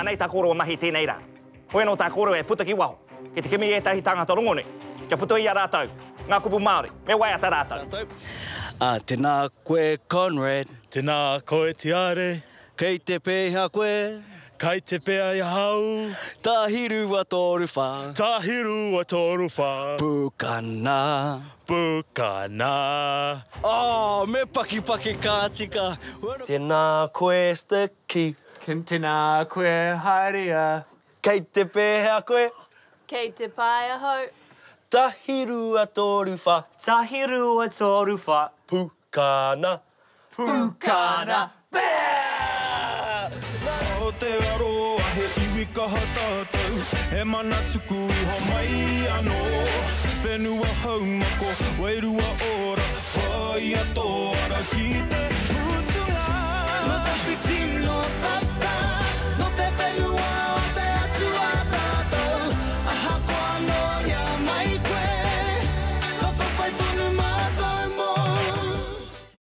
Anei tā kōrua mahi i tēnei rā. Hoi anō tā kōrua e puta ki waho, ki te kimi i ētahi tāngata rongonui, kia puta i a rātou ngā kupu Māori, me waiata rātou. Ā, tēnā koe Conrad. Tēnā koe Tiare. Kei te pēhea koe? Kai te pea i ahau. Tahirua toru wha. Tahirua toru wha. Pukana. Pukana. Oh, me pakipaki ka tika. Tēnā koe Sticky. Tēnā koe Haerea. Kei te pēhea koe? Kei te pai ahau. Tahirua toru wha. Tahirua toru wha. Pukana. Pukana. Aotearoa he iwi kaha tātou, he mana tuku iho mai anō. Whenua haumako, wairua ora, whāia tō ara ki te.